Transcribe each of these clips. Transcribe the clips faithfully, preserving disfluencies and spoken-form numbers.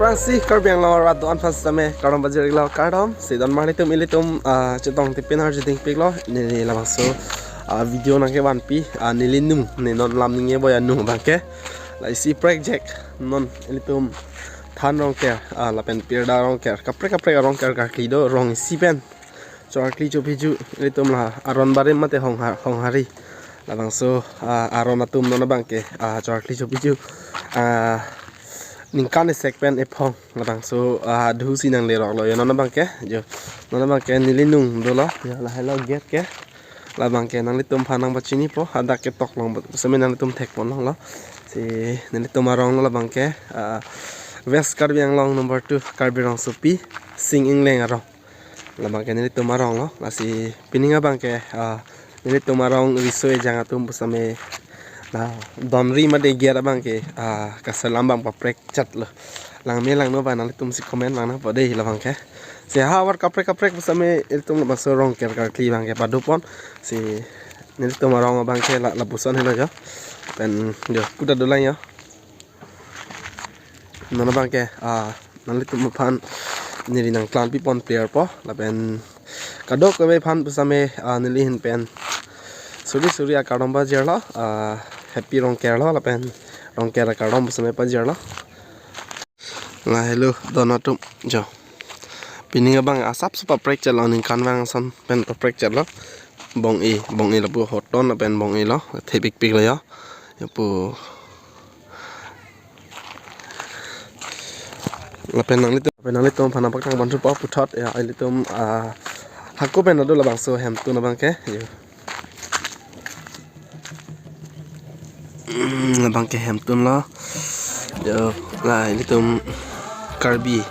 Angsi Karbi Anglong arat do-an aphan sitame kardom pajir-iklo, kardom. Si don marli atum, ilitum, ah, chetong tipin arju dingpiklo. Neli labangso, ah, video nangkevanpi, ah, neli nung, ne non lam ningje boya nung abangke. La isi project non ilitum than Rongker, ah, lapen Pirda Rongker, kaprek kaprek Rongker karkli do, rong isi pen chorkli chopiju, ilitum la aron barim mate hong ha-, hong hari. Labangso, ah, aron atum non abangke, ah, chorkli chopiju, ah, ningkan esek pen ephong. Labangso, ah, dhusi nangleroklo jo non abangke, jo. Non abangke neli nung dolo, jo, lahelo gate ke. Labangke nanglitum aphan nangpachinipo, hadak ketok long, semi nanglitum thekpon longlo. Si nelitum arong lo labangke, ah, West Karbi Anglong number two, Karbi Rongsopi, Sing Ingleng arong. Labangke nelitum arong lo, lasi pining abangke, ah, nelitum arong riso ejang atum pusitame, na, donri mate gate abangke, ah, kaselam abang paprek chatlo. Langme langno ba nanglitum si comment lang nangpo dei labangke. Si havar kaprek kaprek pusitame ilitum labangso Rongker karkli abangke padopon. Si nelitum arong abangke la, lapuson helo jo. Pen jo, puta dolang jo. Non abangke, ah, nanglitum aphan neli nangklang pipon player po, lapen kadokave aphan pusitame, ah, neli ahin pen suri suri akardom pajirlo, ah, happy Rongker lo, lapen Rongker akardom pusitame pajirlo. Lahelo don atum jo. Pining abang asapso paprek chatlo, ningkan vang ason pen paprek chatlo. Bong-e, bong-e lapu hoton lapen bong-e lo, thepikpiklo jo. Lapu Lapen nanglitum, lapen nanglitum aphan nangpaklangpon thupo puthot, ya, ilitum, ah, hako pen ado labangso hemtun abangke, ya. Hmm, labangke hemtun lo. Ya, la ilitum Karbi,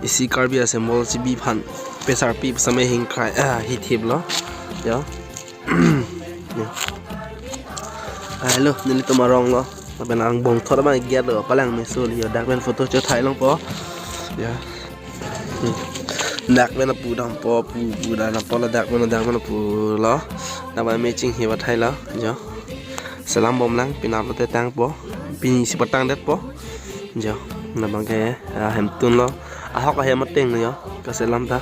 isi Karbi a-symbol chibi aphan pesarpi pusitame hingkrai, ah, hithip lo. Ya. Ya. Ah, hello, nelitum arong lo. Lapen angbong thor abang gate lo, palang meso li, ya, dak pen photo chethai longpo. Ya. Hmm. Dak pen apu dampo, pu, pu dampo lo, dak pen, dak pen apu lo. Dak pen me chinghi bathai lo, ya. Selam bomlang, penap lote tangpo. Pini si patangdetpo. Jo, labangke, ah, hemtun lo. Ahok ahem ateng lo jo, kaselam ta.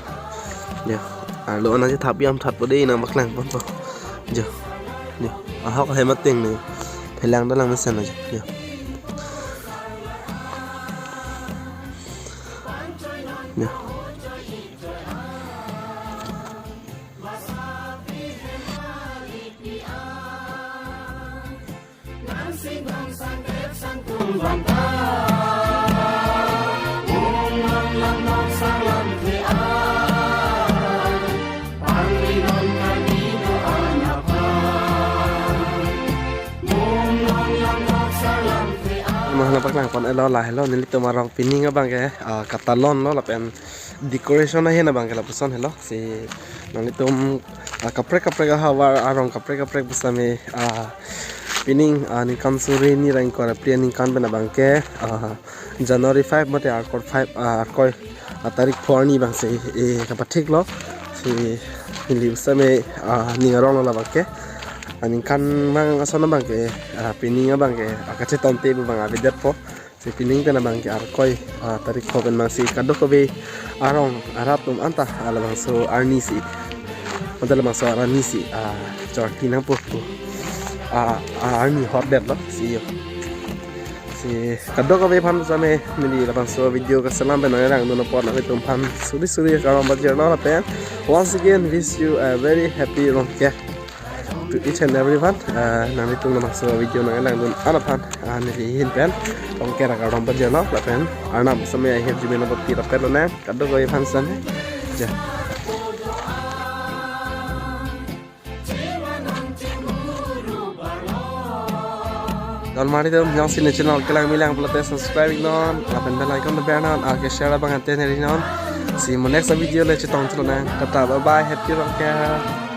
Jo, arlo ana je thap yam thatpo dei, nangpaklangponpo. Jo, jo, ahok ahem ateng lo. Phelang dolang mesen lo jo. Jo. Jo. Mahana paklangpon elo, la helo, nelitum arong pining abangke, ah, katalon lo lapen decoration ahin abangke lapuson helo. Si nanglitum, ah, kaprek kaprek ahavar arong kaprek kaprek pusitame, ah, pining, ah, ningkan suri ni ra ingkoi ra phli aningkan pen abangke, ah, January five mate Arkoi five, ah, Arkoi, ah, tarik pho arni abangsi, eh, kapathik lo. Si neli pusitame, ah, ning arong lo labangke. Ah, ningkan mang ason abangke, ah, pining abangke, ah, kachetonte pu abang avedetpo. Si pining pen abangke Arkoi, ah, tarik pho pen abangsi kadokave arong arat atum anta, ah, labangso arni si, anta labangso arni si, ah, chorkli nangpo pu, ah, ah, arni hotdetlo si jo. Si kadokave aphan sitame neli labangso video kaselam pen nanglangdun apot nanglitum aphan suri suri kardom pajirlo lapen once again wish you a very happy Rongker to each and everyone. Ah, nanglitum labangso video nanglangdun an aphan, ah, neli ahin pen Rongker akardom pajirlo lapen Arnam sitame ahirjume nangpapi rapet lonang kadokave aphan sitame. Jo. Don marli atum, jongsi ne channel kelang milang pulote subscribe iknon lapen bell icon ta bernon, ake share abang ante nerinon. Si mo next video le chetong chulonang. Tata, bye bye, happy Rongker.